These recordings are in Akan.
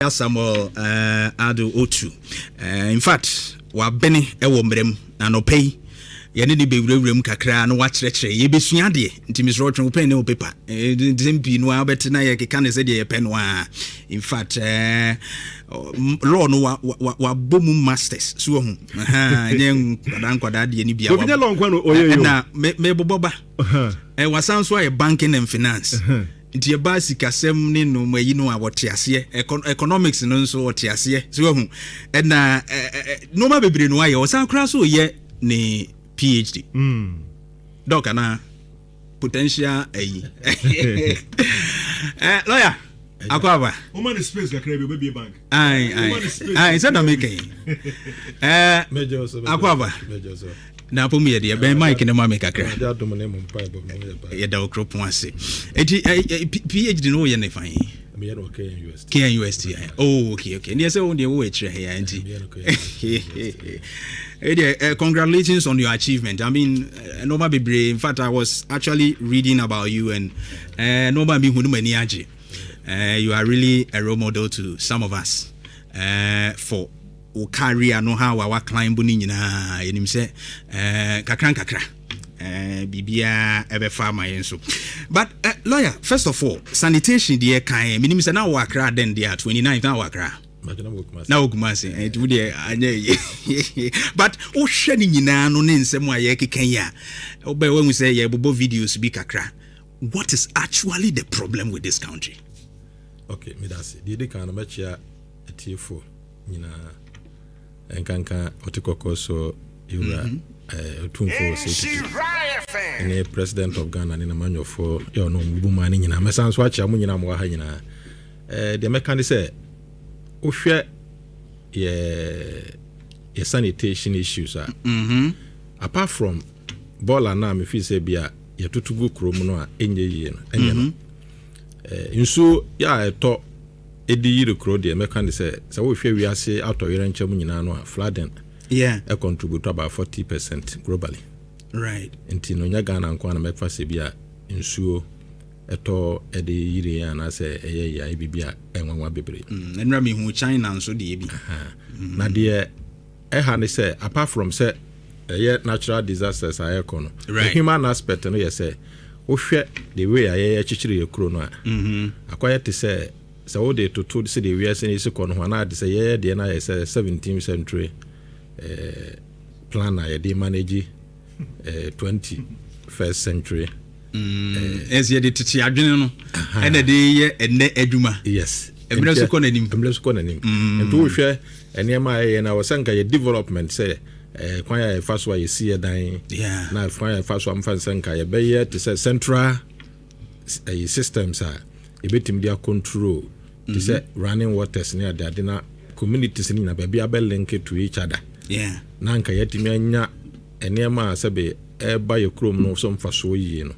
Samuel Ado Otu. In fact, wabene wɔ mmerɛ mu na anɔpa yi yɛne ne bɛwurawura mu kakra na wakyerɛkyerɛ yɛbɛsua adeɛ. Nti mesrɛ wotwe wo pɛn ne wo pepa nsɛm pii no a wobɛte na yɛkeka ne sɛdeɛ yɛpɛ no a. In fact, law no wabɔ mu masters so wahu nyɛ nkwadaa nkwadaa deɛ no bia ɛna mebobɔ ba wasan so ayɛ banking and finance. Nti ɛba sikasɛm ne nnoɔma yi no a, wɔte aseɛ. Economics no nso wɔte aseɛ so wahu. Ɛna nnoɔma bebree no ayɛ. Ɔsan koraa so yɛ ne PhD doc anaa potential ayi lawyer akɔ aba. Woma ne space kakra bi, obɛbie bank. Ai ai ai, sɛ na meka yi akɔ aba na apɔ mu yɛ deɛ bɛn mic ne ma me kakra. Yɛda wo kuropɔn ase. Enti PhD no woyɛ ne fan? KNUST. Oh, okay. Ndeɛ sɛ wo deɛ wowɔ akyirɛ ha ya nti ɛdeɛ, congratulations on your achievement. I mean, nneɛma bebree. In fact, I was actually reading about you and nneɛma mi hu no m'ani agye. You are really a role model to some of us for wo career no, how wa climb no nyinaa. Yɛnim sɛ kakra nkakra biribiara ɛbɛfa ama yɛn so. But lawyer, first of all, sanitation deɛ kan menim sɛ na wɔ Akra den deɛ a 29 na wɔ Akra na wɔ Kumase, nti wo deɛ anyɛ yie. But wohwɛ no nyinaa no ne nsɛm a yɛkeka yi a, wobɛ wahu sɛ yɛbobɔ videos bi kakra. What is actually the problem with this country? Okay, medase. Deɛ ɛdi kan no, mɛkyea atiefoɔ nyinaa, nkanka ɔte kɔkɔɔ so yɛwura Ɔtumfoɔ Osei Tutu ne President of Ghana ne namanyɔfoɔ yɛ ɔno ɔmubu ma no nyinaa. Mɛsan so akyea mo nyinaa mowɔ ha nyinaa. Deɛ mɛka ne sɛ wohwɛ yɛ sanitation issues a, apart from bɔɔla no a mefii sɛ bi a yɛtoto gu kurom no a ɛnyɛ yie no, ɛnyɛ no nsuo yɛ a ɛtɔ ɛdi yiri kuro deɛ, mɛka ne sɛ sɛ wohwɛ wiase atɔ nkyɛm nyinaa no a, flooding ɛ contribute about 40% globally. Nti no nyɛ Ghana nko a na mɛfa sɛ bi a nsuo ɛtɔ ɛde yiri anaasɛ ɛyɛ yɛ ayɛ biribi a ɛnwanwa bebree. Ɛnura mehu China nso deɛ bi. Na deɛ ɛha ne sɛ apart from sɛ ɛyɛ natural disasters a ɛkɔ no, the human aspect no yɛ sɛ wohwɛ the way a yɛyɛ kyekyere yɛ kuro no a, akɔyɛ te sɛ sɛ wode toto sɛdeɛ wiase no si kɔ no ho anaa te sɛ yɛyɛ deɛ no ayɛ sɛ 17th century plan a yɛde manage 21st century. Ɛsɛ yɛde tete adwene no ɛna de yɛ ɛnɛ adwuma. Yes. Mmerɛ so kɔ n'anim. Mmerɛ so kɔ n'anim. Nti wohwɛ nneɛma a yɛyɛ no a, wɔ sɛ nka yɛ development sɛ kwan a yɛfa so a yɛsi yɛ dan na kwan a yɛfa so a mfa sɛ nka yɛbɛyɛ te sɛ central ɛyɛ systems a yɛbɛtumi de acontrol te sɛ running waters ne adeade na communities no nyina baabi abɛ link to each other na nka yɛatumi anya nneɛma a sɛbe ɛba yɛ kurom no so mfasoɔ yie no,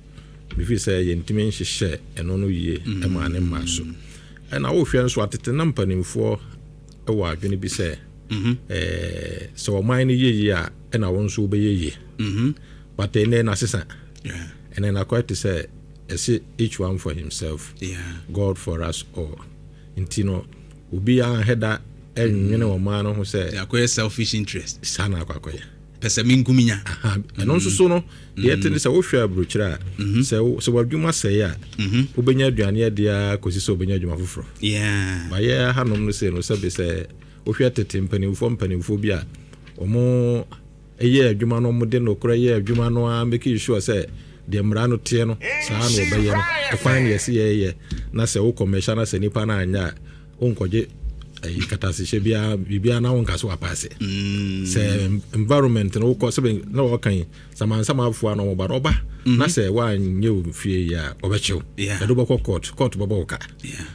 mefi sɛ yɛntumi nhyehyɛ ɛno no yie ɛma ne mma so. Ɛna wohwɛ nso atete na mpanimfoɔ ɛwɔ adwene bi sɛ sɛ ɔman no yɛ yie a, ɛna wo nso wobɛyɛ yie. But ɛnɛ nasesa. Ɛnɛ nakɔyɛ te sɛ ɛsɛ each one for himself, God for us all. Nti no obiara nhɛ ɛnwene ɔman no ho sɛ akɔyɛ selfish interest. Saa na akɔ akɔyɛ. Pɛ sɛ menkum nya. Ɛno nso so no, deɛ ɛte ne sɛ wohwɛ aburokyerɛ a, sɛ w'adwuma sɛe a, wobɛnya aduane adeɛ kɔsi sɛ wobɛnya adwuma foforɔ. Bayɛ hanom no sei no, sɛbe sɛ wohwɛ tete mpanimfoɔ bi a ɔmo ɛyɛ adwuma no, ɔmo de nokorɛ yɛ adwuma no a, make sure sɛ deɛ mmara no teɛ no saa na ɔbɛyɛ no. Ɛkwan ne yɛsi yɛyɛ na sɛ wokɔ mmɛhyɛ na sɛ nipa no anyɛ a, wonkɔgye ɛyi katasehyɛ biara biribiara na wonka so wapaase. Sɛ environment no wokɔ sɛ na wɔka yi samansamafoɔ a na ɔmɔba no ɔba na sɛ woanyɛ wo fie yi a, ɔbɛkyew. Ɛde wobɛkɔ court, court bɛbɔ wo ka.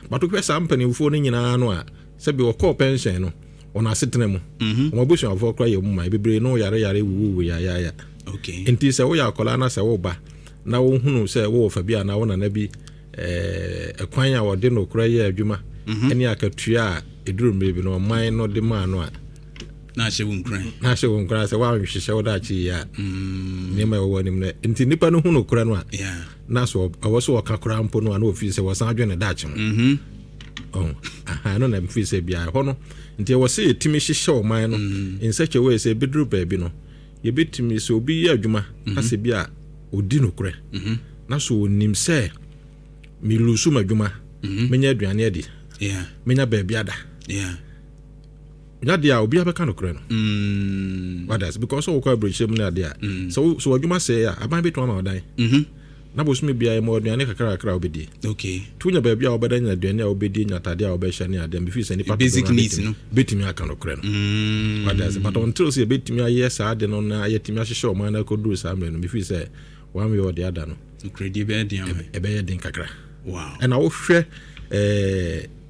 But wohwɛ saa mpanimfoɔ no nyinaa no a, sɛbi ɔkɔɔ pension no, ɔno asetena mu ɔmo abusuafoɔ koraa yɛ mu ma bebree no yare yare wuwuwu yayaya. Nti sɛ woyɛ akwadaa na sɛ woba na wohunu sɛ wowɔ fa bi a na wo nana bi ɛkwan a wɔde nokorɛ yɛ adwuma ɛne akatua a ɛduru mmerɛ bi no ɔman no de maa no a, na ahyɛ wo nkuran. Na ahyɛ wo nkuran sɛ woanhyehyɛ wo daakye yie a, nneɛma ɛwɔ anim no nti nipa no hu nokorɛ no a, na so ɛwɔ so ɔka koraa mpo no a, na ɔfii sɛ wɔsan adwene ne daakye ho. Ɔho aha no na mfiri sɛ biara hɔ no, nti ɛwɔ sɛ yɛtumi hyehyɛ ɔman no in such a way sɛ ɛbɛduru baabi no, yɛbɛtumi sɛ obi yɛ adwuma na sɛ bi a ɔdi nokorɛ na so ɔnim sɛ melose m'adwuma, menya aduane adi, menya baabi ada, nya deɛ a obiara bɛka nokorɛ no. Wada because sɛ wokɔ aburokyerɛ mu no adeɛ a, sɛ w'adwuma sɛe a, aban bɛtumi ama wo dan na bosome biara ma aduane kakra kakra a wobɛdie. Nti wonya baabi a wobɛda, nya aduane a wobɛdie, nya atadeɛ a wobɛhyɛ ne adeɛ, mefii sɛ nipa basic dodoɔ no needs no. Bɛtumi aka nokorɛ no. Wade ase, but until sɛ yɛbɛtumi ayɛ saa de no na yɛtumi ahyehyɛ ɔman no akɔduru saa mmerɛ no, mefii sɛ one way or the other no, nokorɛdie bɛyɛ den ama. Ɛbɛyɛ den kakra. Ɛna wohwɛ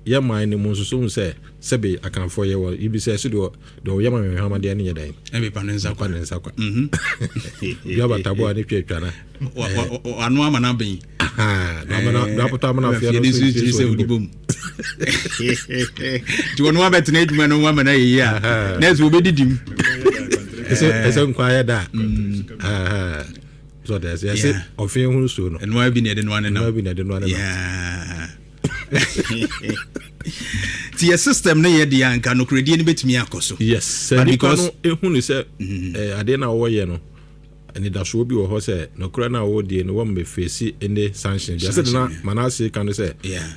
yɛ man no mu nso so, hu sɛ sɛbe Akamfoɔ yɛwɔ yibi sɛ ɛso deɛ ɔyɛ ma mehwehwamadeɛ no nyɛ dɛn? Ɛbɛpa ne nsa kwa kwa. Ne nsa kwa dua batabo a ne twa atwa na Ano ama no abɛn. Na apotɔ amana afeɛ no ne nso nso kyerɛ sɛ wodi bom, nti wɔno wabɛtena adwuma no ho ama no ayɛyi a, na ɛsɛ wɔbɛdidi mu. Ɛsɛ nkwa ayɛ da a so ɔde ɛsɛ yɛsɛ ɔfe ho nsuo no. Ɛnoa bi na ɛde noa ne nam. Ɛnoa bi na ɛde noa ne nam. Nti yɛ system no yɛ deɛ a, nka nokorɛdie no bɛtumi akɔ so. Yes, sɛ But nipa because no ehu ne sɛ adeɛ no a wɔyɛ no, anidasoɔ bi wɔ hɔ sɛ nokorɛ no a wɔdie no, wɔn bɛfɛsi ne sanction bi asɛ de na Sanction, yeah. Manase ka no sɛ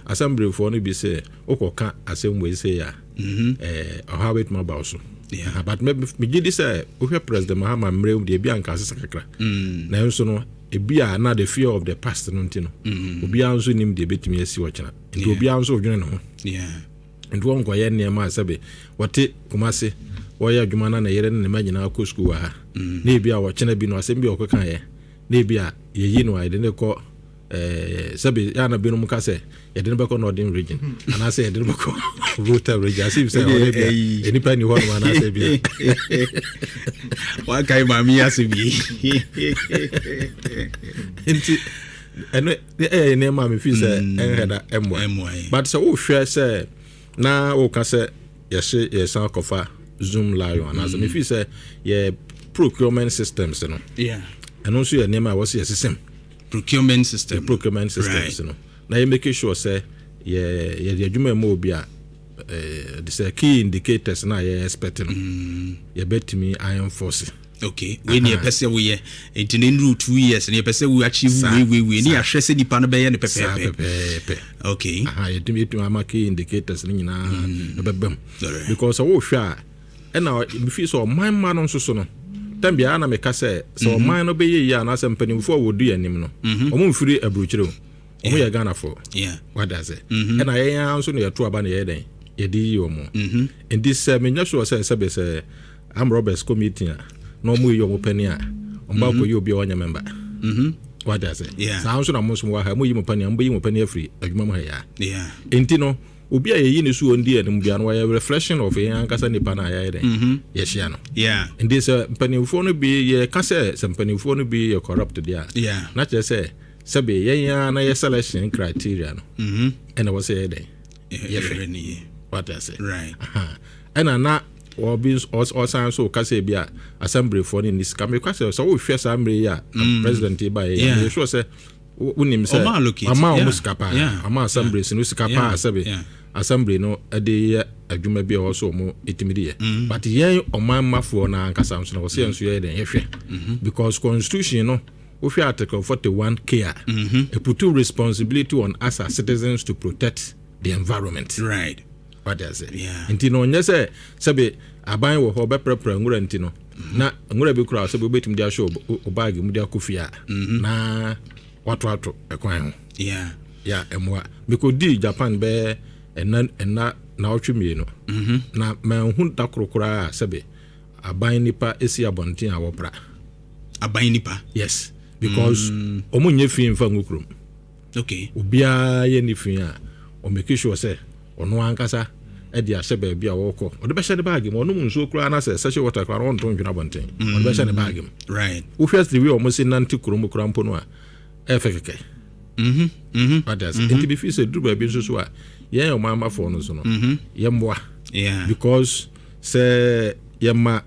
assemblyfoɔ no bi sɛ wokɔka asɛm wei sɛ a, ɔhaw bɛtumi aba wo so. Aha, but megye di sɛ wohwɛ President Mahama mmerɛ mu deɛ, ebi anka asesa kakra. Nanso no, ebi a na the fear of the past no nti no, obiara nso nim deɛ ebɛtumi asi ɔkyena nti obiara nso dwene ne ho nti wɔnkɔyɛ nneɛma a sɛbe wɔte Kumase wɔyɛ adwuma na ne yere ne ne mma nyinaa kɔ sukuu wɔ ha, na ebi a wɔkyena bi no, asɛm bi a wɔkɔkaeɛ na ebi a yɛyi no a yɛde ne kɔ sɛbe yɛ ana binom ka sɛ yɛde no bɛkɔ Northern Region anaasɛ yɛde no bɛkɔ Volta Region ase sɛ ɔno bi a nnipa ni hɔ nom anaasɛ bi a Wakae maame yi asɛm yi. Nti ɛno ɛyɛ nneɛma a mefi sɛ ɛnhɛ da ɛmmoa. Ɛmmoa yɛ. But sɛ wohwɛ sɛ na woka sɛ yɛhye yɛsan kɔfa Zoomlion anaasɛ mefi sɛ yɛ procurement systems no, ɛno nso yɛ nneɛma a ɛwɔ sɛ yɛsesɛm. Procurement system. Procurement systems no na yɛ make sure sɛ yɛ yɛde adwuma mu obi a de sɛ key indicators na yɛ expect no, yɛbɛtumi enforce. Okay, wei ne yɛpɛ sɛ woyɛ, nti ne nnuru 2 years ne yɛpɛ sɛ wo achieve wei wei wei ne yɛahwɛ sɛ nipa no bɛyɛ no saa. Pɛpɛɛpɛ. Pɛpɛɛpɛ. Aha, yɛtumi ama key indicators no nyinaa ɛbɛba mu because sɛ wohwɛ a, ɛna mefi sɛ ɔman ma no nso so no, tam biara na meka sɛ ɔman no bɛyɛ yie anaasɛ mpanimfoɔ a wɔdu yɛn anim no, ɔmo mfiri aburokyire o, ɔmo yɛ Ghanafoɔ. Wada sɛ ɛna yɛn ara nso na yɛto aba na yɛyɛ dɛn yɛde yi ɔmo. Nti sɛ menyɛ sure sɛ sɛbe sɛ armed robbers kɔ meeting a na ɔmo yi ɔmo pani a, ɔmo ba akɔyi obi a ɔnyɛ member. Wada sɛ saa nso na mo nso wɔ ha, mo yi mo pani a, mo bɛyi mo pani afiri adwuma mu ha yaa. Nti no, obi a yɛyi ne so ɔndi anim bia no, wɔyɛ reflection of yɛn ankasa nipa no a yɛyɛ dɛn yɛhyia no. Nti sɛ mpanimfoɔ no bi yɛka sɛ mpanimfoɔ no bi yɛ corrupt deɛ a, na kyerɛ sɛ sɛbe yɛn ara na yɛ selection criteria no ɛna wɔ sɛ yɛyɛ dɛn yɛhwɛ. Ne yie. Wate ase? Right. Aha. Ɛna na wɔbi ɔsan so ka sɛ bi a assemblyfoɔ no ni sika. Meka sɛ wohwɛ saa mmerɛ yi a president yi baeɛ yi a, meyɛ sure sɛ wonim sɛ Ɔma allocate, ama ɔmo sika paa, ama assemblies no sika paa, sɛbe assembly no de yɛ adwuma bi a ɛwɔ so ɔmo ɛtumi de yɛ. But yɛn ɔman mafoɔ no ankasa nso no, wɔ sɛ yɛn nso yɛyɛ dɛn yɛhwɛ, because constitution no, wohwɛ article 41 k a, ɛput responsibility on us as citizens to protect the environment. Wate ase? Nti no, ɔnyɛ sɛ sɛbe aban wɔ hɔ ɔbɛprɛprɛ nwura nti no, na nwura bi koraa sɛbe wobɛtumi de ahyɛ wo bag mu de akɔ fie a, na watoato ɛkwan ho. Ya ɛmmoa. Mekɔdii Japan bɛyɛ ɛna naawɔtwe 2 na manhu da koro koraa a sɛbe aban nipa esi abɔnten a wɔpra. Aban nipa? Yes, because ɔmo nyɛ fi mfa ngu kurom. Obiara yɛ ne fi a, ɔmake sure sɛ ɔno ankasa ɛde ahyɛ baabi a wɔkɔ, ɔde bɛhyɛ ne bag mu. Ɔnom nsuo koraa na sɛ sachet water koraa na ɔnto ntwene abɔnten, ɔde bɛhyɛ ne bag mu. Wohwɛ the way ɔmo si nante kurom koraa mpo no a, ɛfɛ kɛkɛ. Wate ase? Nti bifi sɛ duru baabi nso so a, yɛn ɔman amafoɔ no so no, yɛmmoa because sɛ yɛma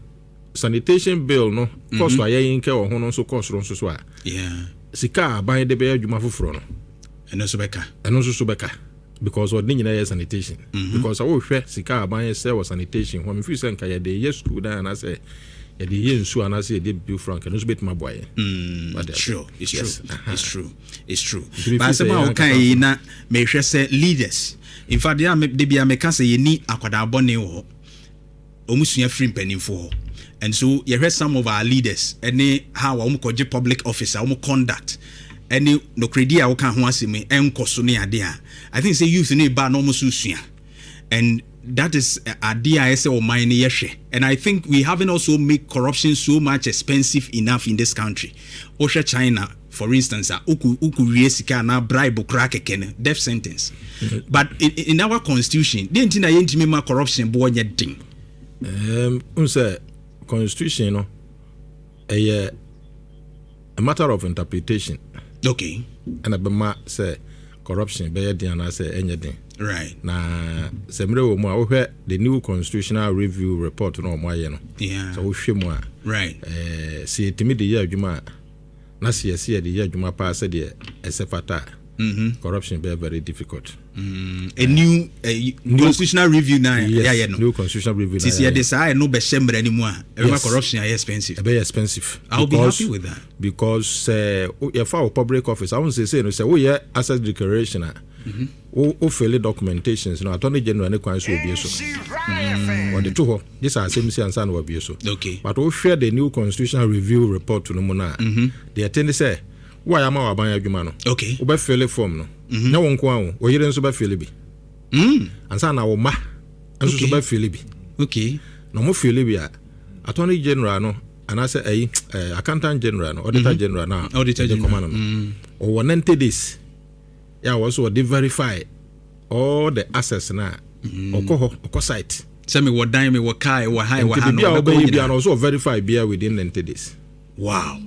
sanitation bill no cost a yɛn nkɛ wɔ ho no nso kɔ soro nso so a, sika a aban de bɛyɛ adwuma foforɔ no, ɛno nso bɛka. Ɛno nso so bɛka. Because ɔde ne nyinaa yɛ sanitation. Because sɛ wohwɛ sika a aban sɛ wɔ sanitation ho, mefiri sɛ nka yɛde yɛ school dan anaasɛ yɛde yɛ nsuo anaasɛ yɛde bibi fura, nka no nso bɛtumi aboa yɛn. Wate ase? Sure, it's true. It's true, it's true. Nti but mefeel asɛm sɛ a yɛn woka ankasa yi na mehwɛ sɛ leaders, in fact, deɛ a de bia meka sɛ yɛni akwadaa bɔne wɔ hɔ, ɔmu sua firi mpanimfoɔ hɔ. And so yɛhwɛ some of our leaders ɛne how a wɔn kɔgye public office a, wɔn conduct ɛne nokorɛdi a wɔka ho asɛm yi ɛnkɔ so ne adeɛ a, I think sɛ youth no ba na wɔn nso sua, and that is adeɛ a ɛsɛ ɔman no yɛhwɛ. And I think we haven't also made corruption so much expensive enough in this country. Wohwɛ China, for instance, a woku wie sika anaa bribe koraa kɛkɛ no, death sentence. But in our constitution deɛ, nti na yɛntumi ma corruption boɔ nyɛ den? N sɛ constitution no ɛyɛ a matter of interpretation. Ɛna bɛma sɛ corruption bɛyɛ den anaasɛ ɛnyɛ den. Na sɛ mmerɛ wɔ mu a, wohwɛ the new constitutional review report na ɔmo ayɛ no, sɛ wohwɛ mu a, sɛ yɛtumi de yɛ adwuma a, na sɛ yɛsɛ yɛde yɛ adwuma paa sɛdeɛ ɛsɛ fata a, corruption bɛyɛ very difficult. A new constitutional review na yɛayɛ no. New constitutional review na sisi yɛayɛ. Yɛde saa ɛno bɛhyɛ mmara no mu a, ɛbɛma corruption ayɛ expensive. Ɛbɛyɛ expensive. I'll be happy with that. Because sɛ yɛfa wo public office ahun sese no, sɛ woyɛ asset declaration a, wo fill documentations no, Attorney General ne kwan so obie so, wɔde to hɔ gye sɛ asɛm si ansa na wabie so. But wohwɛ the new constitutional review report no mu no a, deɛ ɛte ne sɛ wo a yɛama wɔ aban adwuma no, wobɛfill form no, na wo nko a wo wo yere nso bɛfill bi ansa na wo mma nso so bɛfill bi. Na ɔmo fill bi a, Attorney General no anaasɛ ɛyi Accountant General no, Auditor General no a Auditor ɛde General. kɔma no, ɔwɔ 90 days yɛ a wɔ so wɔde verify all the assets na ɔkɔ hɔ, ɔkɔ site. Sɛ mewɔ dan, mewɔ car, ɛwɔ ha, ɛwɔ nti ha no, biribi a ɔbɛkɔ wobɛyɛ bia nyinaa. no, ɔso ɔverify bia within 90 days.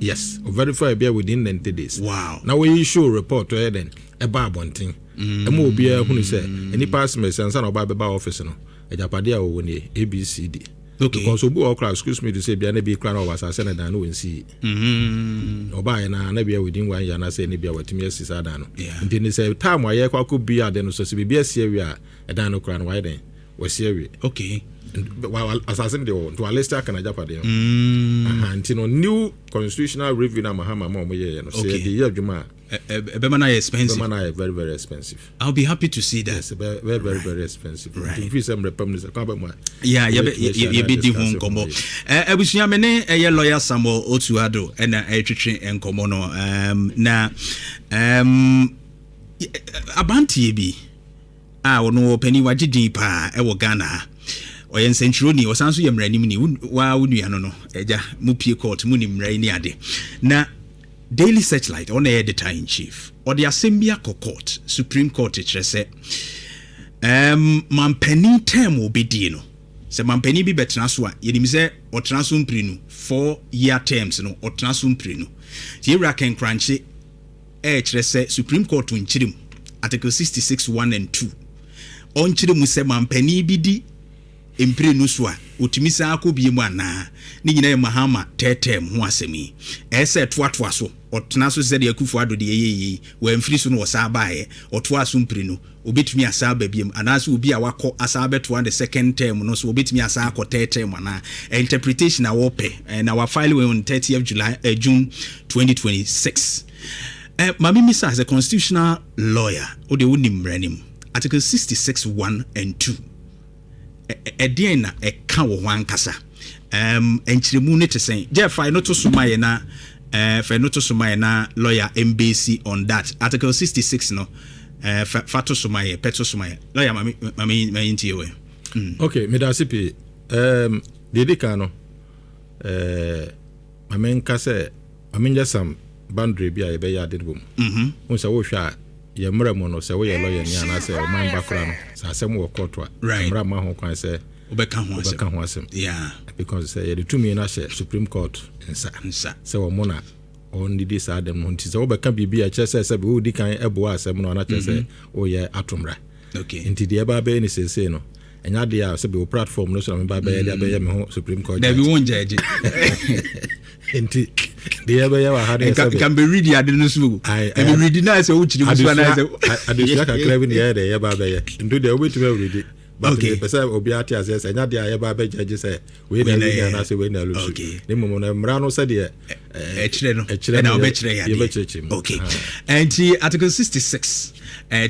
Yes, ɔverify bia within 90 days. Na wɔyi show report, ɔyɛ dɛn, ɛba abɔnten ɛma obiara hunu sɛ nipa asɛm ɛsɛ ansa na ɔba bɛba office no, agyapadeɛ a wɔwɔ nie, ABCD. Because obi wɔ hɔ koraa, excuse me to say, bia na bi koraa na ɔwɔ asase na dan no wɔnsi yi. Ɔbaayɛ na bia within one year anaasɛ ne bia watumi asi saa dan no. Nti ne sɛ time a yɛkɔ akɔ bi ade no so, sɛ biribi asi awie a, ɛdan no koraa no wayɛ dɛn, wasi awie. Asase no deɛ wɔ nti walist aka n'agyapadeɛ ho. Aha, nti no new constitutional review na Mahama ma ɔmo yɛyɛ no, sɛ yɛde yɛ adwuma a, Ɛbɛma no ayɛ expensive. Bɛma no ayɛ very very expensive. I'll be happy to see that. Yes, very very very, very expensive. Nti mfiri sɛ mmerɛ pam no sɛ kwan bɛ mu a, yeah, yɛbɛ yɛbɛtumi ahyia na yɛbɛdi ho discuss ho nkɔmmɔ. yie. Abusua, me ne ɛyɛ lawyer Samuel Otto Addo ɛna ɛtwetwe nkɔmmɔ no. Na aberanteɛ bi a ɔno ɔpanin wagye din paa ɛwɔ Ghana ha, ɔyɛ nsɛntwerɛni, ɔsan so yɛ mmaranimni. Waa wo nua no agya mu pie court mu ne mmara yi ne ade na Daily Searchlight, ɔna ɛyɛ editor in chief. Ɔde asɛm bi akɔ court, Supreme Court, kyerɛ sɛ mampanin term a obɛdie no, sɛ mampanin bi bɛtena so a, yɛnim sɛ ɔtena so mprenu, 4 year terms no, ɔtena so mprenu. Nti yɛwura Ken Kuranchie ɛɛkyerɛ sɛ Supreme Court nkyerɛ mu Article 66 1 and 2, ɔnkyerɛ mu sɛ mampanin bi di mprenu so a, ɔtumi san akɔ bie mu anaa. Ne nyinaa yɛ Mahama third term ho asɛm yi. Ɛyɛ sɛ ɛtoatoa so, ɔtena so sɛdeɛ Akufo Addo deɛ ɛyɛ yie, wɔamfiri so no, wɔsan baeɛ, ɔtoa so mprenu, obɛtumi asan aba biam, anaasɛ obi a wakɔ asan abɛtoa the second term no so, obɛtumi asan akɔ third term anaa. Interpretation a wɔpɛ na wafile wɔ on 30th July, June 2026. Maame misa, as a constitutional lawyer, wode wonim mmara no mu, Article 66 1 and 2, ɛdeɛn na ɛka wɔ hɔ ankasa? Nkyerɛmu no te sɛn? Gye fa no to so ma yɛ na fa no to so ma yɛ na lawyer mbesi on that Article 66 no. Fa to so ma yɛ, pɛ to so ma yɛ, lawyer. Mame ntie wɔ. Okay, meda ase pii. Deɛ ɛdi kan no, ma menka sɛ ma menyɛ some boundary bi a yɛbɛyɛ ade no wɔ mu. Wohu sɛ wohwɛ a, yɛ mmerɛ mu no, sɛ woyɛ lawyer ni anaasɛ ɔman ba koraa no, sɛ asɛm wɔ court a, mmara ma ho kwan sɛ wobɛka ho asɛm. Wobɛka ho asɛm. Because sɛ yɛde tumi no ahyɛ Supreme Court nsa nsa sɛ wɔn na ɔnnidi saa dɛm no ho. Nti sɛ wobɛka biribi a ɛkyerɛ sɛ sɛbi wodi kan ɛboa asɛm no ana, kyerɛ sɛ woyɛ ato mmara. Nti deɛ ɛba bɛyɛ ne seesei no, Ɛnyɛ adeɛ a sɛbi wo platform no so na meba bɛyɛ de abɛyɛ me ho Supreme Court. Dabi, wo ngyɛgye. Nti deɛ yɛbɛyɛ wɔ ha no yɛ sɛbi nka mbɛredi ade no so o. Ɛbɛredi na sɛ wokyerɛ mu so anaasɛ adesua kakra bi ne yɛyɛ deɛ yɛba abɛyɛ. Nti deɛ wobɛtumi awuredi, but mepɛ sɛ obiara te aseɛ sɛ ɛnyɛ adeɛ a yɛba abɛgyagye sɛ wei na ɛwini anaasɛ wei na ɛlusu, ne mmom no mmara no sɛdeɛ ɛkyerɛ no ɛna wobɛkyerɛ yɛ adeɛ. Okay, nti Article 66,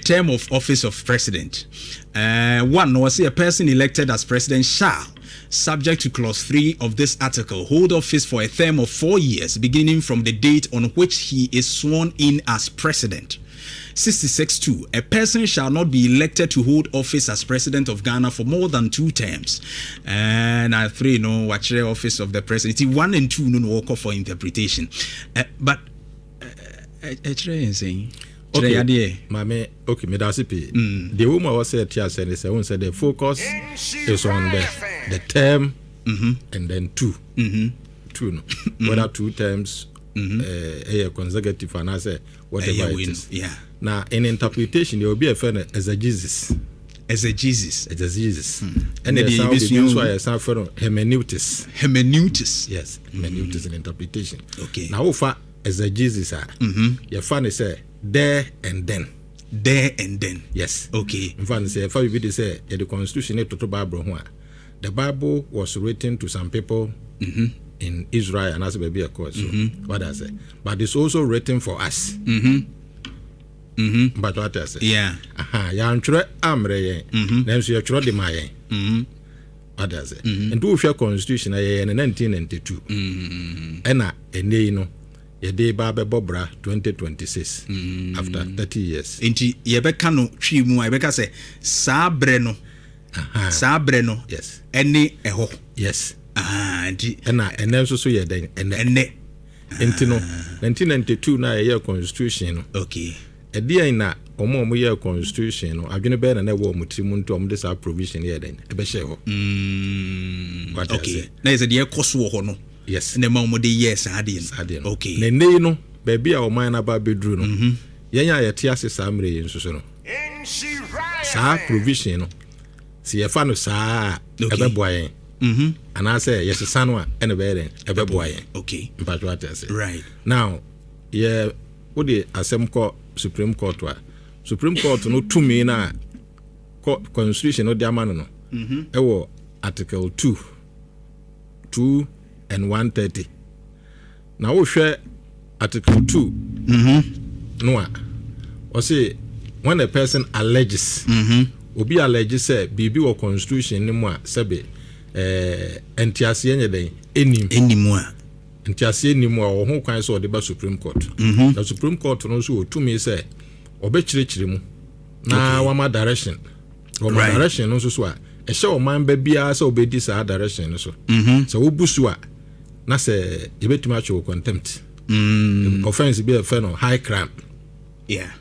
term of office of president, one no, wɔsɛ a person elected as president shall, subject to clause 3 of this article, hold office for a term of 4 years beginning from the date on which he is sworn in as president. 66.2. A person shall not be elected to hold office as president of Ghana for more than two terms. And 3 no, wakyerɛ office of the president. 1 and 2 no no for interpretation. But ɛkyerɛ yɛn sɛn? Kyerɛ yadeɛ. Maame, okay, meda ase pii. Deɛ wɔ mu a wɔsɛ ɛte asɛ ne sɛ wohu sɛ the focus is on the term and then 2 2 no, whether two terms ɛyɛ consecutive anaasɛ whatever it is. Na in interpretation deɛ, obi a ɛfɛ no exegesis. Exegesis. Exegesis. Ɛna yɛsan obi nso a yɛsan fɛ no hermeneutics. Hermeneutics. Yes, hermeneutics in interpretation. Na wofa exegesis a, yɛfa ne sɛ there and then. There and then. Yes. Nfa ne sɛ yɛfa biribi de sɛ yɛde constitution ne toto Bible ho a, the Bible was written to some people in Israel anaasɛ baabi ɛkɔɔ so what I say, but it's also written for us. Mpatwa, ate ase? Yeah. Aha, yɛantwerɛ ammerɛ yɛn, nanso yɛtwerɛ de ma yɛn. Wate ase? Nti wohwɛ constitution a yɛyɛ no 1992, ɛna ɛnɛ yi no yɛde ba bɛbɔ bra 2026 after 30 years. Nti yɛbɛka no Twi mu a, yɛbɛka sɛ saa berɛ no, saa berɛ no ɛne ɛhɔ. Ah, nti ɛna ɛnɛ nso so yɛ dɛn? Ɛnɛ. Ɛnɛ. Nti no 1992 na yɛyɛ constitution no, ɛdeɛn na ɔmo a ɔmo yɛ constitution no adwene bɛyɛ na ɛwɔ ɔmo tiri mu nti ɔmo de saa provision yɛ dɛn ɛbɛhyɛ hɔ? Wate ase? Na yɛ sɛ deɛ ɛkɔ so wɔ hɔ no na ɛma wɔn de yɛɛ saa adeɛ no. Saa deɛ no. Na ɛnɛ yi no, baabi a ɔman no aba abɛduru no, yɛn a yɛte ase saa mmerɛ yi nso so no, saa provision no, sɛ yɛfa no saa a, ɛbɛboa yɛn anaasɛ yɛsesa no a, ɛna ɛbɛyɛ dɛn? Ɛbɛboa yɛn. Mpatwo, ate ase? Right. Now yɛ wode asɛm kɔ Supreme Court a, Supreme Court no tumi no a constitution no de ama no, ɛwɔ article 2 2 and 130. Na wohwɛ article 2 no a, ɔse when a person alleges, obi allege sɛ biribi wɔ constitution no mu a sɛbe nteaseɛ nyɛ dɛn ɛnim. Ɛnim a. Nteaseɛ nim a, ɔwɔ ho kwan sɛ ɔde ba Supreme Court. Na Supreme Court no nso wɔ tumi sɛ ɔbɛkyerɛkyerɛ mu na wama direction. Wɔma direction no nso so a, ɛhyɛ ɔman ba biara sɛ wobɛdi saa direction no so. Sɛ wobu so a, na sɛ yɛbɛtumi atwe wo contempt offence bi a ɛfɛ no high crime.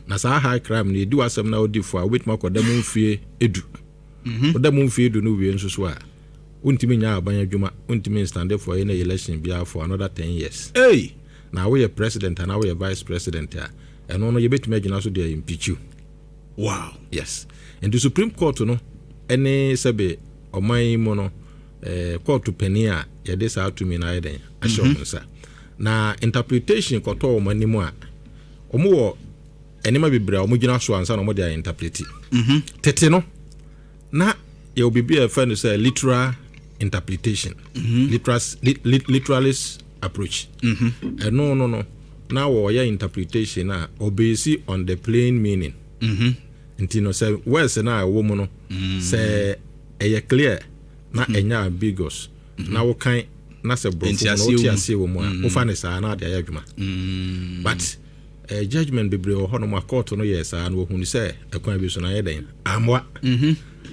Na saa high crime no, yɛdi w'asɛm na wodi fo a, wobɛtumi akɔda mu mfie 10. Woda mu mfie 10 no wie nso so a, wontumi nya aban adwuma, wontumi nstand for any election biara for another 10 years. Hey. Na woyɛ president anaa woyɛ vice president a, ɛno no yɛbɛtumi agyina so de impeach you. Yes, nti Supreme Court no ɛne sɛbe ɔman yi mu no court panin a yɛde saa tumi no ayɛ dɛn ahyɛ wɔn nsa. Na interpretation kɔtɔ wɔn anim a, wɔn wɔ nneɛma bebree a wɔn gyina so ansa na wɔn de ayɛ interpret. Tete no na yɛwɔ biribi a yɛfrɛ no sɛ literal interpretation, literalist approach. Ɛno no na wɔyɛ interpretation a ɔbɛsi on the plain meaning. Nti no sɛ words no a ɛwɔ mu no, sɛ ɛyɛ clear na ɛnyɛ ambiguous na wokan na sɛ borɔfo mu na wote aseɛ wɔ mu a, wofa ne saa na ade ayɛ adwuma. But judgment bebree wɔ hɔnom a court no yɛ saa no, wɔhunu sɛ ɛkwan bi so no ayɛ dɛn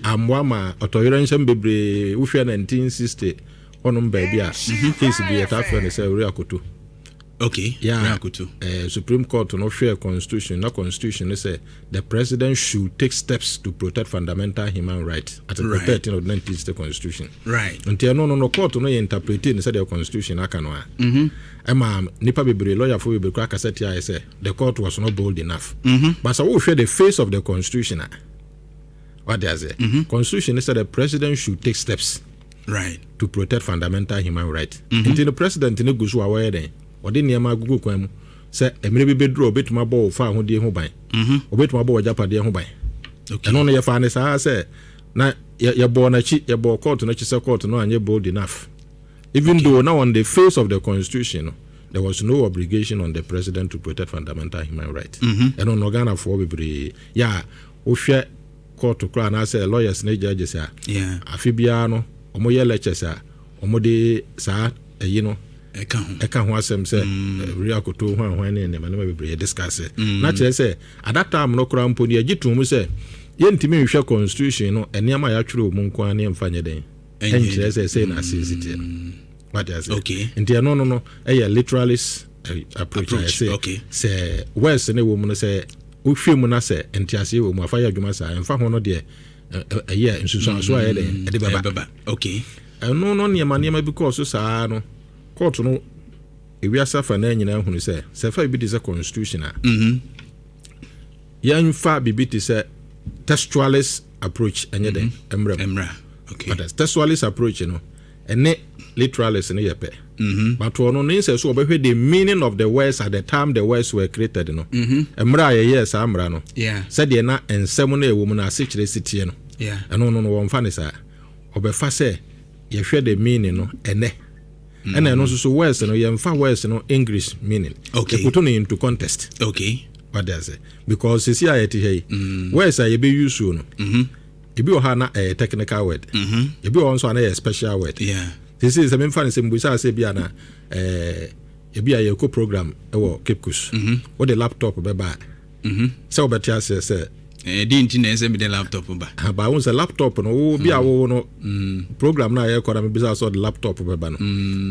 ammoa ma ɔtɔyerɛ nsɛm bebree. Wohwɛ 1960 hɔnom baabi a, case bi yɛtaa frɛ no sɛ Owura Akoto. Yeah. Akoto. Supreme Court no hwɛ constitution na constitution no sɛ the president should take steps to protect fundamental human rights, article 13 of the 1960 constitution. Nti ɛno no court no yɛ interpret no sɛdeɛ constitution aka no a, ɛma nipa bebree, lawyer-fo bebree kora kasa tia yɛ sɛ the court was not bold enough. But sɛ wohwɛ the face of the constitution a, Wate aseɛ? Constitution no sɛ the president should take steps to protect fundamental human right. Nti no president no gu so a wɔyɛ dɛn? Ɔde nneɛma agugu kwan mu sɛ mmerɛ bi bɛduru a ɔbɛtumi abɔ wo fa ahodie ho ban, ɔbɛtumi abɔ w'agyapadeɛ ho ban. Ɛno no yɛfaa ne saa sɛ na yɛbɔɔ n'akyi, yɛbɔɔ court no akyi sɛ court no anyɛ bold enough. Even though now on the face of the constitution no, there was no obligation on the president to protect fundamental human rights. Ɛno no Ghanafoɔ bebree yɛ a wohwɛ court koraa anaasɛ lawyers ne judges a, afe biara no ɔmoyɛ lectures a ɔmode saa ɛyi no ɛka ho. Ɛka ho asɛm sɛ wuri akoto ho ahwan ne nneɛma nneɛma bebree yɛ discuss, na kyerɛ sɛ at that time no koraa mpo no yɛgye tom sɛ yɛntumi nhwɛ constitution no nneɛma a yɛatwerɛ wɔ mu nko ara ne yɛmfa nyɛ den ɛnyɛ. Ɛnkyerɛ sɛ sei na ase si teɛ no, wate ase? Okay. Nti ɛno no ɛyɛ literalist approach a Approach, yɛsɛ sɛ words ne wɔ mu no, sɛ wohwɛ mu na sɛ nteaseɛ wɔ mu afa yɛ adwuma saa, ɛmfa ho no deɛ ɛyɛ nsusuanso a ɛyɛ den ɛde bɛba. Ɛbɛba, okay. Ɛno no nneɛma bi kɔɔ so saa no, court no ewiase afa na nyinaa hunu sɛ fa biribi te sɛ constitution a, yɛmfa biribi te sɛ textualist approach ɛnyɛ den mmerɛ mu. Mmra, okay. But textualist approach no ɛne literalist no yɛ pɛ, but ɔno ne nsɛ so ɔbɛhwɛ the meaning of the words at the time the words were created no, mmerɛ a yɛyɛɛ saa mmara no, sɛdeɛ na nsɛm no a ɛwɔ mu no ase kyerɛ si teɛ no. Ɛno no wɔmfa ne saa, ɔbɛfa sɛ yɛhwɛ the meaning no ɛnɛ, ɛna ɛno nso so words no, yɛmfa words no English meaning, yɛput no into context. Wate ase? Because sisi a yɛte ha yi, words a yɛbɛuse so no, ebi wɔ ha na ɛyɛ technical word, ebi wɔ hɔ nso a na ɛyɛ special word. Sisi sɛ memfa no sɛ mbusa sɛ bi a na ebi a yɛkɔ program ɛwɔ Cape Coast, wode laptop bɛba a, sɛ wobɛte aseɛ sɛ ɛdi nti na ɛsɛ mede laptop ba. Ba wo sɛ laptop no wo bi a wo no program no a yɛkɔ na mebisa sɛ ɔde laptop bɛba no,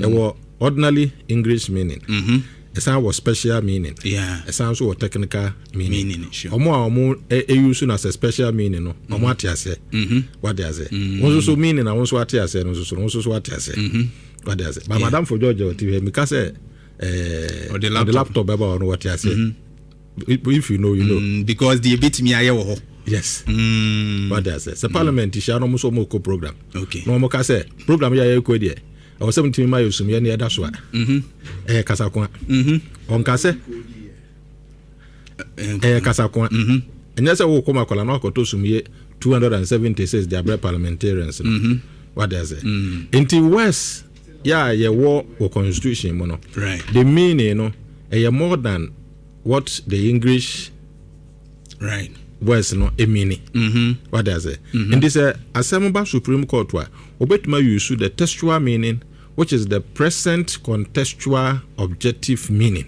ɛwɔ ordinary English meaning, ɛsan wɔ special meaning, ɛsan nso wɔ technical meaning. Meaning, sure. Ɔmo a ɔmo ɛuse no as a special meaning no, ɔmo ate aseɛ, wate aseɛ? Wo nso so meaning a wo nso ate aseɛ no nso so no, wo nso so ate aseɛ, wate aseɛ? Ba madam for George ɔte hɔ, mika sɛ Ɔde ɔde laptop. Laptop bɛba ɔno, wɔte aseɛ. If you know, you know. Because deɛ ebɛtumi ayɛ wɔ hɔ. Yes, wate aseɛ? Sɛ parliament hyia no, ɔmo nso ɔmo kɔ program na ɔmo ka sɛ program yɛ a yɛkɔ deɛ, ɛwɔ sɛ mutumi ma yɛ sumyɛ ne ɛda so a, ɛyɛ kasakoa. Ɔnka sɛ ɛyɛ kasakoa, ɛnyɛ sɛ wokɔ ma akwadaa na wakɔtɔ sumyɛ 276 de abrɛ parliamentarians no, wate ase? Nti words yɛ a yɛwɔ wɔ constitution mu no, the meaning no ɛyɛ more than what the English words no emini, wate ase? Nti sɛ asɛm ba Supreme Court a, obetuma use the textual meaning, which is the present contextual objective meaning.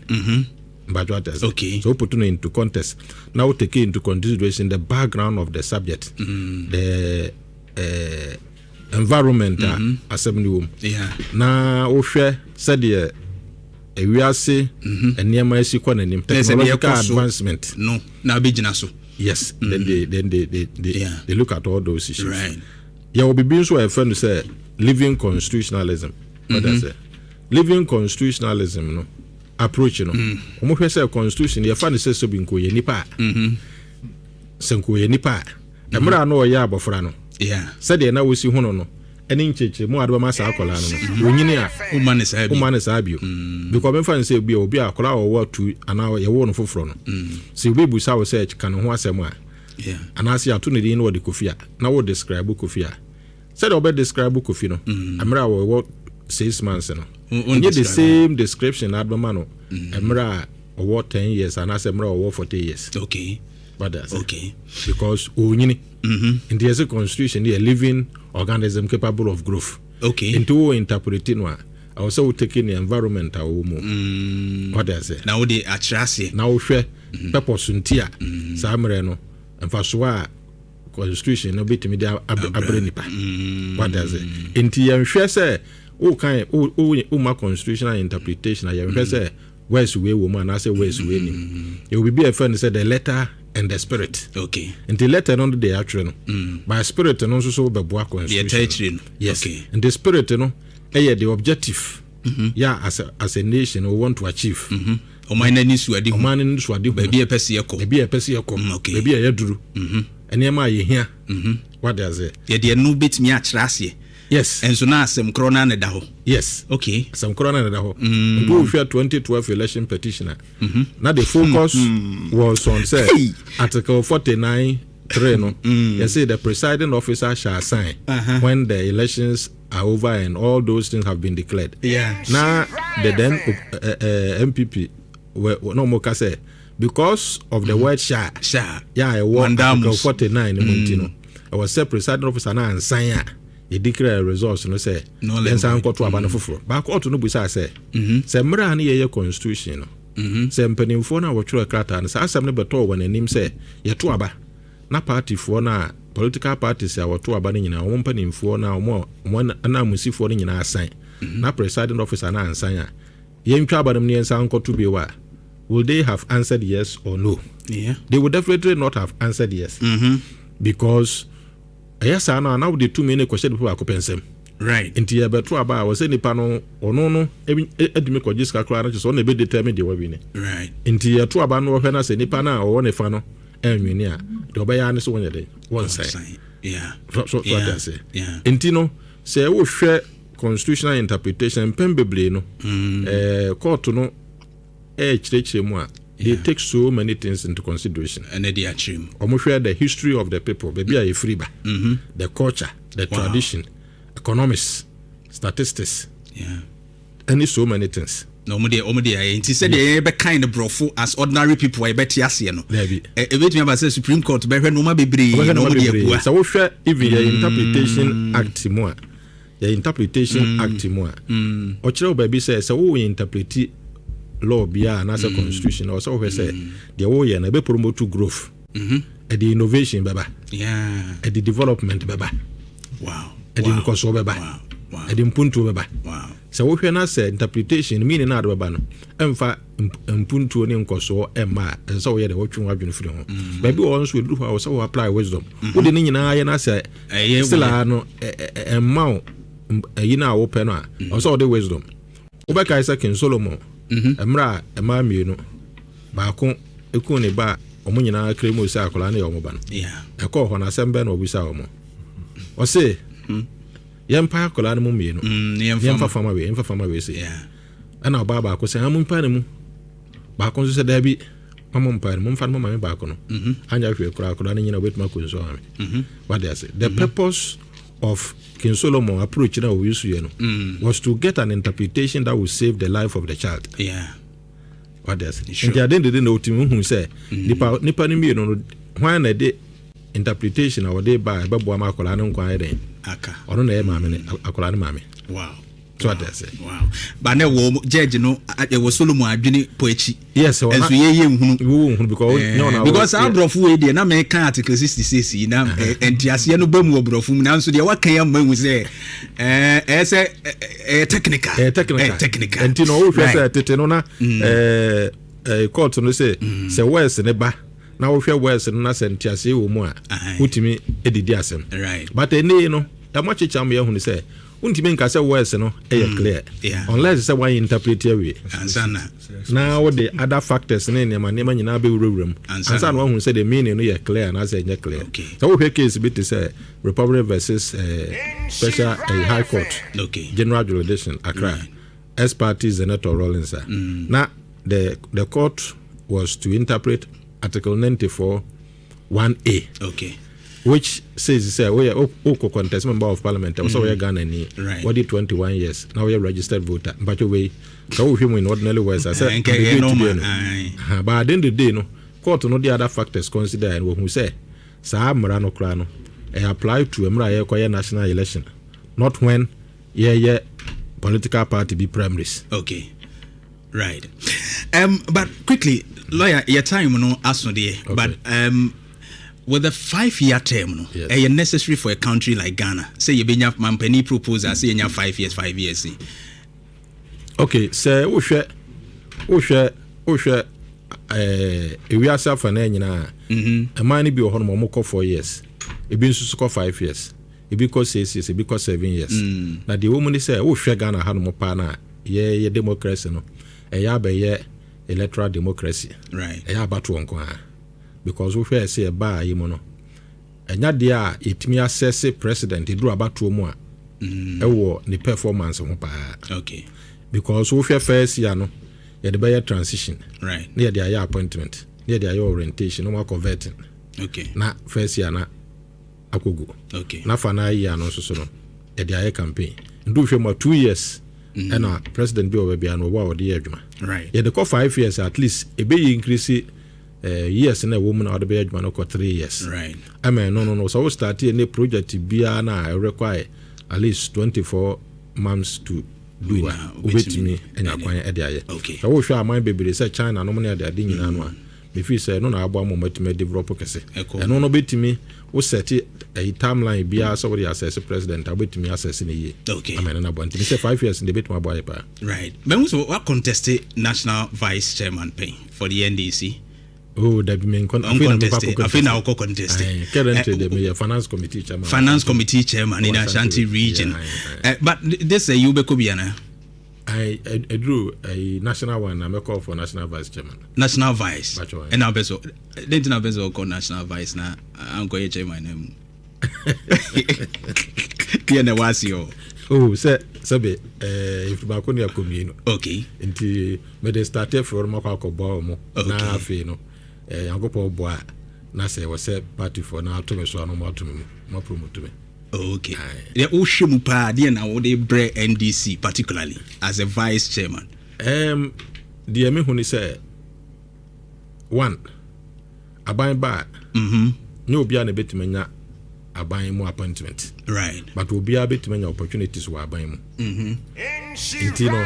Mbadwo, ate ase? So put it into context now, take into consideration the background of the subject, the environment a asɛm no wɔ mu, na wohwɛ sɛdeɛ ewiase nneɛma asi kɔ n'anim, Na sɛ deɛ technological ɛkɔ so advancement. No na abɛgyina so. Yes, then they they look at all those issues. Yɛwɔ biribi nso a yɛfrɛ no sɛ living constitutionalism. What I say, living constitutionalism no approach no, wɔn hwɛ sɛ constitution yɛfa no sɛ sɛbi nkoyɛ nipa a, sɛ nkoyɛ nipa a, mmerɛ a na ɔyɛ abɔfra no, sɛdeɛ na wosi ho no ɛne nkyerɛkyerɛmu a de bɛma saa akwadaa no, onyini a, woma ne saa bi. Woma ne saa bio, because memfa no sɛ obi a obi a akwadaa a ɔwɔ tu anaa yɛwɔ no foforɔ no, sɛ obi busa wo sɛ ka ne ho asɛm a, anaasɛ yɛato ne din na wɔde Kofi a, na wo describe Kofi a, sɛdeɛ wɔbɛ describe Kofi no mmerɛ a wɔwɔ 6 months no, ɛnyɛ the same description na adebɛma no mmerɛ a ɔwɔ 10 years anaasɛ mmerɛ a ɔwɔ 40 years. Wate ase? Because ɔnyini. Nti yɛsɛ constitution yɛ living organism capable of growth. Nti wo interpret no a, ɛwɔ sɛ wo take ne environment a wɔwɔ mu, wate ase? Na wode akyerɛ aseɛ. Na wohwɛ purpose nti a saa mmerɛ no, mfasoɔ a constitution no bɛtumi de abrɛ nipa, wate ase? Nti yɛnhwɛ sɛ wokan woma constitutional interpretation a, yɛnhwɛ sɛ words wei wɔ mu anaasɛ words wei nim. Yɛwɔ biribi a yɛfrɛ no sɛ the letter and the spirit. Nti letter no de atwerɛ no, by spirit no nso so bɛboa deɛ constitution. ɛta akyire no. Yes. Nti spirit no ɛyɛ the objective, yeah, as a nation we want to achieve. Ɔman no ani so ade hu. Ɔman no so ade hu. Baabi a ɛpɛ sɛ yɛkɔ. Baabi a ɛpɛ sɛ yɛkɔ. Baabi a yɛduru. Nneɛma a yɛhia. Wade aseɛ? Yɛde ɛno bɛtumi akyerɛ aseɛ. Ɛnso na asɛm korɔ no na da hɔ. Asɛm korɔ no na da hɔ. Nti wohwɛ 2012 election petition a, na the focus was on sɛ article 49(3) no, yɛsɛ the presiding officer shall sign when the elections are over and all those things have been declared. Na the then NPP na ɔmo ka sɛ because of the word "shall" "Shall." Yeah, ɛwɔ Mandamus. article 49 no mu nti no, ɛwɔ sɛ presiding officer na ansan a yɛdeclare results no sɛ Null and yɛnsan void. nkɔto aba no foforɔ. Baako ɔto no busaa sɛ mmerɛ a ne yɛyɛ constitution no, sɛ mpanimfoɔ no a wɔtwerɛ krataa no, saa asɛm no bɛtɔɔ wɔn anim sɛ yɛto aba na partyfoɔ no a, political parties a wɔto aba no nyinaa, wɔn mpanimfoɔ no a wɔn a wɔn ananmusifoɔ no nyinaa asan na presiding officer no ansan a, yɛntwa aba no mu na yɛnsan nkɔto bio a, will they have answered yes or no? They would definitely not have answered yes because ɛyɛ saa no a, na wode tumi no kɔhyɛ nipa baako pɛ nsɛm. Nti yɛbɛto aba a, wɔ sɛ nipa no ɔno no adumi kɔgye sika koraa no, kyɛ sɛ ɔno na ɛbɛdetermine deɛ wawin. Nti yɛto aba no, wɔhwɛ no sɛ nipa no a ɔwɔ ne fa no ɛnwin a, deɛ ɔbɛyɛ ne sɛ wɔnyɛ den, wɔnsan. Sign. So ate ase? Yeah. Nti no, sɛ wohwɛ constitutional interpretation, mpɛn bebree no, court no ɛɛkyerɛkyerɛ mu a, they take so many things into consideration. Ɛnɛ de akyerɛ mu. Ɔmo the history of the people, baabi a yɛfiri ba, the culture, the tradition, economics, statistics, ɛne so many things. Na ɔmo de ayɛ nti sɛdeɛ yɛbɛkan no borɔfo as ordinary people a yɛbɛte aseɛ no, Dabi. Ɛbɛtumi aba sɛ Supreme Court bɛhwɛ nneɛma bebree Ɔbɛhwɛ na nneɛma ɔmo de bebree. abua. Sɛ wohwɛ even yɛ Interpretation Act mu a, yɛ Interpretation Act mu a, ɔkyerɛ wo baabi sɛ wowɔ interpret law biara anaasɛ constitution, ɔwɔ sɛ wohwɛ sɛ deɛ woyɛ no ɛbɛ promote growth, ɛde innovation bɛba, ɛde development bɛba, ɛde nkɔsoɔ bɛba, ɛde mpuntuo bɛba. Sɛ wohwɛ na sɛ interpretation meaning no ade bɛba no ɛmfa mpuntuo ne nkɔsoɔ ɛmma a, ɛsɛ sɛ woyɛ dɛ wotwe w'adwene firi ho. Baabi wɔ hɔ nso, ɛduru hɔ a, wɔ sɛ wo apply wisdom. Wode ne nyinaa yɛ na sɛ Ɛyɛ still a no ɛmma wo ɛyi no a wopɛ no a, ɔwɔ sɛ wode wisdom. Wobɛkae sɛ King Solomon, mmerɛ a ɛmaa mmienu baako ɛkuu ne ba a, ɔmo nyinaa kere mu sɛ akwadaa no yɛ ɔmo ba no, ɛkɔɔ hɔ no, asɛm bɛɛ na ɔbisa ɔmo? Ɔse yɛmpa akwadaa no mu mmienu, yɛmfa yɛmfa fama wei, yɛmfa fama wei se. Ɛna ɔbaa baako sɛ mo mpa ne mu, baako nso sɛ daabi, mama mpa no, momfa no mama me baako no. Anya hwee koraa, akwadaa no nyina wobɛtumi akɔ nsuo ama me. Wade ase? The purpose of King Solomon approach na ɔyi so yɛ no was to get an interpretation that will save the life of the child. Wade ase? Nti ade dede na otumi hu sɛ nipa no mmienu no, hwan na ɛde interpretation a wɔde ba a ɛbɛboa ma akwadaa no nkwa ayɛ dɛn? Aka. Ɔno na ɛyɛ maame ne akwadaa no maame. So ate ase? Wow, ba na ɛwɔ judge no ɛwɔ Solomon adwene pɔ akyi. Yes, ɛwɔ ɛnso yɛyɛ nhunu. Wo nhunu because nyɛ ɔna because saa aborɔfo wei deɛ, na mɛka article 66 yi na nteaseɛ no ba mu wɔ borɔfo mu, nanso deɛ waka yi ama hu sɛ ɛyɛ sɛ ɛyɛ technical. Ɛyɛ technical. Ɛyɛ technical. Nti na ɔwohwɛ sɛ tete no na ɛɛ ɛɛ court no sɛ words ne ba na wohwɛ words no na sɛ nteaseɛ wɔ mu a, wotumi edidi asɛm. But ɛnɛ yi no, ɛmo akyekyɛ ama yɛhunu sɛ wontumi nka sɛ words no ɛyɛ clear unless sɛ wɔayɛ interpret awie ansa na na wode other factors ne nneɛma nneɛma nyinaa bɛwurawura mu Ansa ansa na wahu sɛ the meaning no yɛ clear anaasɛ ɛnyɛ clear. Sɛ wohwɛ case bi te sɛ Republic versus Special High Court, General Jurisdiction, Accra, ex parte Zanetor Rawlings a, na the court was to interpret article 94 1A, which says sɛ woyɛ wokɔ contest member of parliament, ɛwɔ sɛ woyɛ Ghana ni, wɔde 21 years na woyɛ registered voter. Mpatwɛ, wei sɛ wohwɛ mu in ordinary words a, sɛ Eh, nkɛ ɛyɛ ambiguity normal, bi no. Aye. But at the end of the day no, court no de other factors consider and wɔhu sɛ saa mmara no koraa no, ɛyɛ apply to mmerɛ a yɛkɔyɛ national election, not when yɛyɛ political party bi primaries. Okay, right. But quickly, lawyer, your time no aso deɛ. But with the 5-year term no, ɛyɛ necessary for a country like Ghana sɛ yɛbɛnya mampani proposal sɛ yɛnya 5 years, 5 years yi? Okay, sɛ wohwɛ ewiase afa na nyinaa, ɛman no bi wɔ hɔ nom, ɔmo kɔ 4 years, ebi nso so kɔ 5 years, ebi kɔ 6 years, ebi kɔ 7 years. Na deɛ ɛwɔ mu ne sɛ wohwɛ Ghana ha nom paa no a, yɛyɛ democracy no, ɛyɛ abɛyɛ electoral democracy. Ɛyɛ abatoɔ nko ara because wohwɛ sɛ ɛbaa yi mu no, Ɛnya deɛ a yɛtumi assess president ɛduru abatoɔ mu a ɛwɔ ne performance ho paa because wohwɛ first year no, yɛde bɛyɛ transition na yɛde ayɛ appointment na yɛde ayɛ orientation na wakɔ vetting na first year na akɔgu na fa no year no nso so no, yɛde ayɛ campaign. Nti wohwɛ mu a, 2 years ɛna president bi wɔ baabi a no ɔwɔ a wɔde yɛ adwuma. Yɛde kɔ 5 years, at least ɛbɛyɛ increase years na ɛwɔ mu na wɔde bɛyɛ adwuma no kɔ 3 years. Ɛma ɛno no, sɛ wo start yɛ ne project biara na ɛrequire at least 24 months to do it, wobɛtumi anya kwan ɛde ayɛ. Sɛ wohwɛ aman bebree sɛ China nom ne ade ade nyinaa no a, mefii sɛ ɛno na aboa ma ɔmatumi develop kɛse. Ɛno no bɛtumi wo set ɛyi timeline biara sɛ wode assess president a, wobɛtumi assess no yie ama ɛno no aboa. Nti sɛ 5 years de bɛtumi aboa yɛ paa. Right, bɛhu sɛ wa contest national vice chairman pɛn for the NDC. Oh, dabi, me nkɔ. Afei na mekɔ. Afei na wokɔ contest. Currently de meyɛ finance committee chairman. Finance committee chairman in Ashanti Region. Yeah, but this you bɛkɔ bi ana? Ɛduru national one na mɛkɔ for national vice chairman. National vice ɛna wopɛ so dɛn nti na wopɛ sɛ wokɔ national vice na ankɔyɛ chairman na mu deɛ na ɛwɔ o? Oh, sɛ sɛbe ɛfiri baako ne akɔ mmienu. Nti mede start afiri hɔ no, makɔ akɔboa wɔ mo na afei no Nyankopɔn boa a, na sɛ ɛwɔ sɛ partyfoɔ na ato me so a, no mo ato me mu, mo apromote me. Okay, deɛ wohwɛ mu paa deɛ na wode brɛ NDC, particularly as a vice chairman? Deɛ mehu ne sɛ, one, aban ba a, nyɛ obiara na ɛbɛtumi anya aban mu appointment, but obiara bɛtumi anya opportunities wɔ aban mu. Nti no,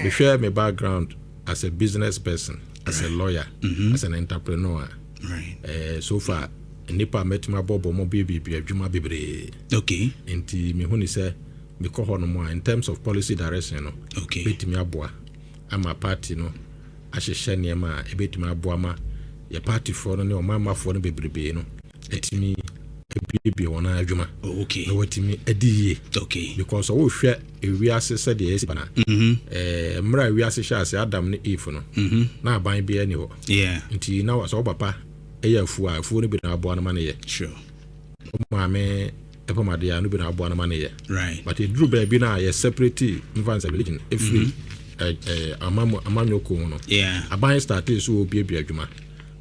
mehwɛ me background as a business person, as a lawyer, as an entrepreneur, so far nnipa a mɛtumi abɔbɔ mɔ biebie adwuma bebree. Nti mehu ne sɛ mekɔ hɔ nom a, in terms of policy direction no, bɛtumi aboa ama party no ahyehyɛ nneɛma a ɛbɛtumi aboa ma yɛ partyfoɔ no ne ɔmanmafoɔ no bebrebee no atumi abiebie wɔn adwuma na wɔatumi adi yie because ɔwohwɛ ewiase sɛdeɛ ɛsi bana mmerɛ a ewiase hyɛ ase, Adam ne Eve no, na aban biara ni hɔ. Nti na sɛ wo papa ɛyɛ afuo a, afuo no bi na aboa no ma no yɛ. Wo maame ɛpam adeɛ a, no bi na aboa no ma no yɛ. But ɛduru baabi no a yɛ separate mfa nsa religion ɛfiri amanyɔkuo ho no, aban start so wɔbiabia adwuma,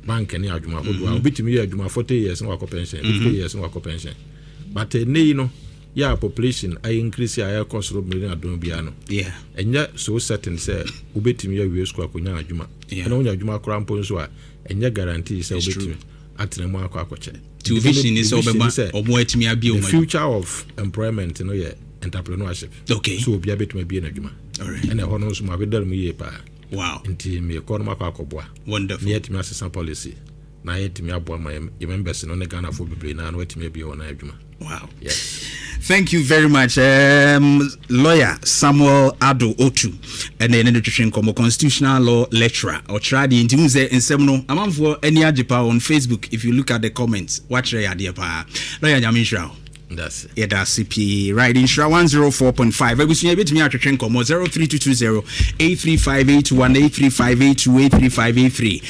bank ne adwuma ahodoɔ a wobɛtumi yɛ adwuma 40 years na wakɔ pension, 50 years na wakɔ pension. But ɛnɛ yi no yɛ a population ayɛ increase a ɛkɔ soro mmiri adɔn biara no, ɛnyɛ so certain sɛ wobɛtumi awie sukuu akɔnya adwuma. Ɛna wonya adwuma koraa mpo nso a, ɛnyɛ guarantee sɛ wobɛtumi atena mu akɔ akɔkyɛ. Nti vision ni sɛ wobɛma ɔmo atumi abie. The future of employment no yɛ entrepreneurship. So obiara bɛtumi abie n'adwuma. Ɛna ɛhɔ no nso mo abɛdare mu yie paa. Nti mekɔ no makɔ akɔboa Wonderful. Na yɛatumi asesa policy na yɛatumi aboa ma yɛ members no ne Ghanafoɔ bebree naa na watumi abie wɔn adwuma. Yes. Thank you very much, Lawyer Samuel Ado Otu. Ɛna ɛne no twetwe nkɔmmɔ, constitutional law lecturer. Ɔkyerɛ adeɛ nti hu sɛ nsɛm no amanfoɔ ani agye paa on Facebook. If you look at the comments, wakyerɛ yɛ adeɛ paa. Lawyer, Nyame nhyira wo. Yɛda ase pii. Right, Nhyira 104.5 abusua, yɛbɛtumi atwetwe nkɔmmɔ 03220 83581, 83582, 83583.